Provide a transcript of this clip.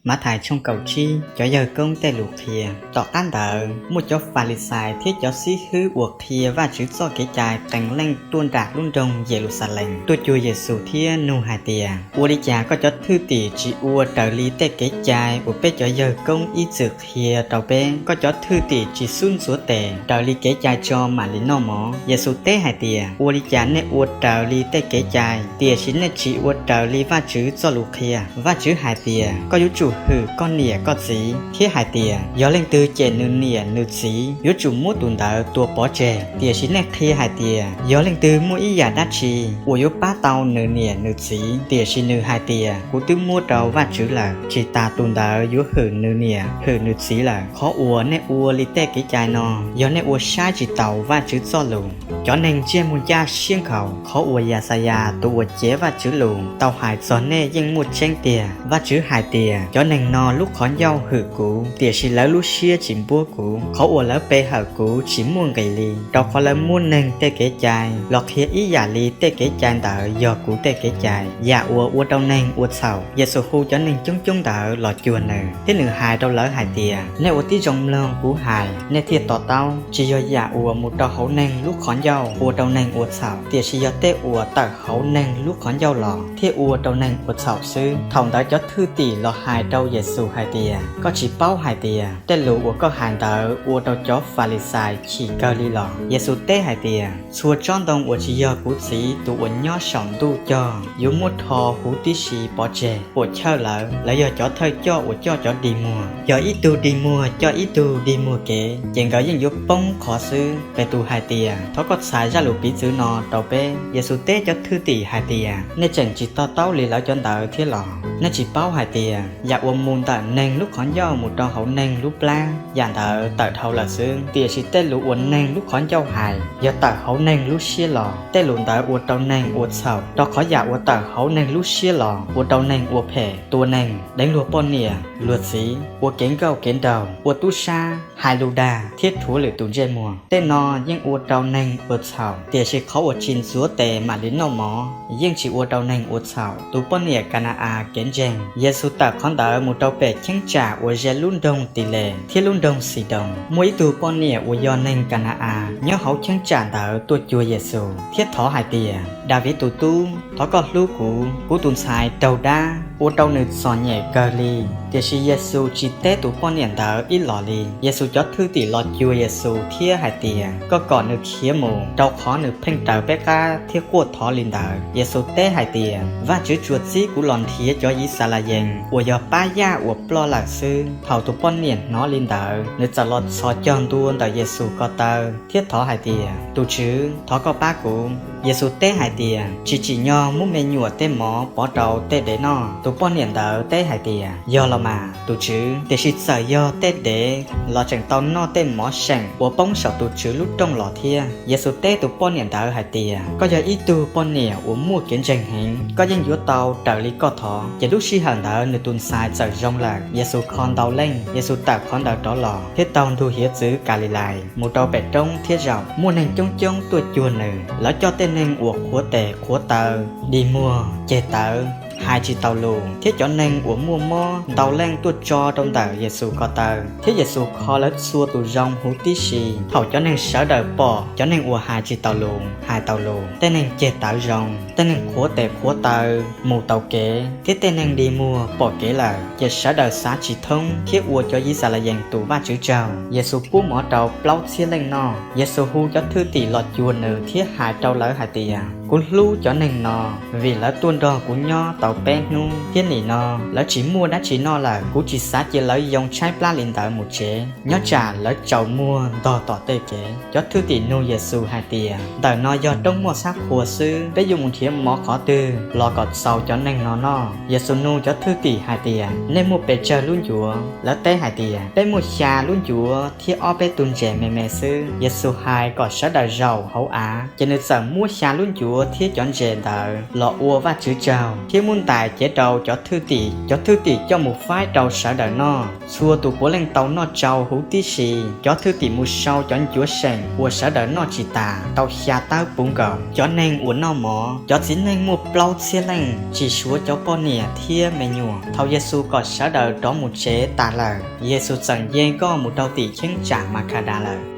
Mathais tshooj kaum tsib, cov yawg koob tej lus qhia. Tom qab ntawd muaj cov Falixais thiab cov xib hwb uas qhia Vajtswv txoj kev cai qee leej tuaj nram lub nroog Yeluxalees tuaj cuag Yexus thiab nug hais tias, Ua li cas koj cov thwj tim tsis ua raws li tej kev cai uas peb cov yawg koob ib txwm qhia rau peb? Koj cov thwj tim tsis xub ntxuav tes raws li kev cai tso mam li noj mov. Yexus teb hais tias, Ua li cas nej ua raws li tej kev cai, tiam sis nej tsis ua raws li Vajtswv txoj lus qhia. Vajtswv hais tias, Koj yuav tsum hwm koj niam koj txiv, thiab hais tias, Yog leej twg cem nws niam nws txiv, yuav tsum muab tus ntawd tua pov tseg. Tiam sis nej qhia hais tias, Yog leej twg muaj ib yam dab tsi uas yuav pab tau nws niam nws txiv, tiam sis nws hais tias, Kuv twb muab rau Vajtswv lawm, tsis tas tus ntawd yuav hwm nws niam hwm nws txiv lawm. Qhov uas nej ua li tej kev cai no yog nej ua saib tsis taus Vajtswv txoj lus. Cov neeg ntsej muag ncaj siab nkhaus, qhov uas Yaxayas tus uas cev Vajtswv lus tau hais txog nej yeej muaj tseeb tiag. Vajtswv hais tias, Cov neeg no lub qhov ncauj hwm kuv, tiam sis lawv lub siab tsis npuab kuv. Qhov uas lawv pe hawm kuv tsis muaj nqis li, rau qhov lawv muab neeg tej kev cai los qhia ib yam li tej kev cai ntawd yog kuv tej kev cai, yam uas ua rau neeg ua txhaum. Yexus hu cov neeg coob coob ntawd los cuag nws, thiab nws hais rau lawv hais tias, Nej ua tib zoo mloog kuv hais nej thiaj to taub. Tsis yog yam uas mus rau hauv neeg lub qhov ncauj ua rau neeg ua txhaum, tiam sis yog tej uas tawm hauv neeg lub qhov ncauj los thiaj ua rau neeg ua txhaum xwb. Thaum ntawd cov thwj tim los hais rau Yexus hais tias, Koj tsis paub hais tias tej lus uas koj hais ntawd ua rau cov Falixais chim kawg li los? Yexus teb hais tias, Txhua tsob ntoo uas tsis yog kuv Txiv tus uas nyob saum ntuj cog yuav muab rho huv tib si pov tseg. Puam chawj lawv, lawv yog cov thawj coj uas coj cov dig muag. Yog ib tug dig muag coj ib tug dig muag kev, ces nkawd yeej yuav poob qhov xwb. Petus hais tias, Thov koj txhais zaj lus piv txwv no rau peb. Yexus teb cov thwj tim hais tias, Nej tseem tsis to taub li lawv cov ntawd thiab los? Nej tsis paub hais tias yam uas mus ntawm neeg lub qhov ncauj mus rau hauv neeg lub plab, yam ntawd tawm dhau lawm xwb, tiam sis tej lus uas neeg lub qhov ncauj hais yog tawm hauv neeg lub siab los. Tej lus ntawd ua rau neeg ua txhaum, rau qhov yam uas tawm hauv neeg lub siab los ua rau neeg ua phem, tua neeg, deev luag poj niam luag txiv, ua kev nkauj kev nraug, ua tub sab, hais lus dag thiab rhuav lwm tus ntsej muag. Tej no yeej ua rau neeg ua txhaum, tiam sis qhov uas tsis ntxuav tes mam li noj mov yeej tsis ua rau neeg ua txhaum. Tus poj niam Ka na-as kev ntseeg. Yexus tawm qhov ntawd mus rau pem cheeb tsam uas ze lub nroog Tiles thiab lub nroog Xidoos. Muaj ib tug poj niam uas yog neeg Ka na-as nyob hauv cheeb tsam ntawd tuaj cuag Yexus thiab thov hais tias, Daviv tus tub, thov koj hlub kuv, kuv tus ntxhais raug dab, ua rau nws txom nyem kawg li. Tiam sis Yexus tsis teb tus poj niam ntawd ib los li. Yexus cov thwj tim los cuag Yexus thiab hais tias, Koj kom nws khiav mus, rau qhov nws pheej raws peb qab thiab quaj thov li ntawd. Yexus teb hais tias, Vajtswv tsuas txib kuv los nrhiav cov Yixalayees uas yog pab yaj uas ploj lawm xwb. Thaum tus poj niam hnov li ntawd, nws txawm los txhos caug ntua ntawm Yexus ko taw thiab thov hais tias, Tus Tswv, thov koj pab kuv. Yexus teb hais tias, Tsis tsim nyog muab me nyuam tej mov pov rau tej dev noj. Tus poj niam ntawd teb hais tias, Yog los mas, tus Tswv, tiam sis txawm yog tej dev los tseem tau noj tej mov seem uas poob saum tus Tswv lub rooj los thiab. Yexus teb tus poj niam ntawd hais tias, Koj yog ib tug poj niam uas muaj kev ntseeg heev, koj yeej yuav tau raws li koj thov. Ces lub sij hawm ntawd nws tus ntxhais txawm zoo lawm. Yexus kho ntau leej, Yexus tawm qhov ntawd rov los thiab taug ntug hiav txwv Kalilais mus rau pem roob thiab zaum. Muaj neeg coob coob tuaj cuag nws, lawv coj tej neeg uas qhuav tes qhuav taw, dig muag, ceg tawv, hais tsis taus lus, thiab cov neeg uas muaj mob ntau leej tuaj tso rau ntawm Yexus ko taw, thiab Yexus kho lawv txhua tus zoo huv tib si. Thaum cov neeg sawv daws pom cov neeg uas hais tsis taus lus hais tau lus, tej neeg ceg tawv zoo, tej neeg qhuav tes qhuav taw mus tau kev, thiab tej neeg dig muag pom kev lawm, ces sawv daws xav tsis thoob thiab ua cov Yixalayees tus Vajtswv tsaug. Yexus pub mov rau plaub txhiab leej noj. Yexus hu cov thwj tim los cuag nws thiab hais rau lawv hais tias, Kuv hlub cov neeg no, vim lawv tuaj nrog kuv nyob tau peb hnub, thiab nim no lawv tsis muaj dab tsi noj lawm. Kuv tsis xav cia lawv yoo tshaib plab li ntawd mus tsev, nyob tsam lawv tsaus muag ntog tom tej kev. Cov thwj tim nug Yexus hais tias, Ntawm no yog roob muaj xab qhua xwb, peb yuav mus nrhiav mov qhov twg los kom txaus cov neeg no noj? Yexus nug cov thwj tim hais tias, Nej muaj pes tsawg lub ncuav? Lawv teb hais tias, Peb muaj xya lub ncuav thiab ob peb tug ntses me me xwb. Yexus hais kom sawv daws zaum hauv av, ces nws txawm muab xya lub ncuav thiab cov ntses ntawd los ua Vajtswv tsaug, thiab muab ntais cev rau cov thwj tim. Cov thwj tim coj mus faib rau sawv daws noj. Txhua tus puav leej tau noj tsau huv tib si. Cov thwj tim mus sau cov ncuav seem uas sawv daws noj tsis tas tau xya tawb puv nkaus. Cov neeg uas noj mov, cov txiv neej muaj plaub txhiab leej, tsis suav cov poj niam thiab me nyuam. Thaum Yexus kom sawv daws rov mus tsev tas lawm, Yexus txawm nce nkoj mus rau tim cheeb tsam Makhas Das lawm.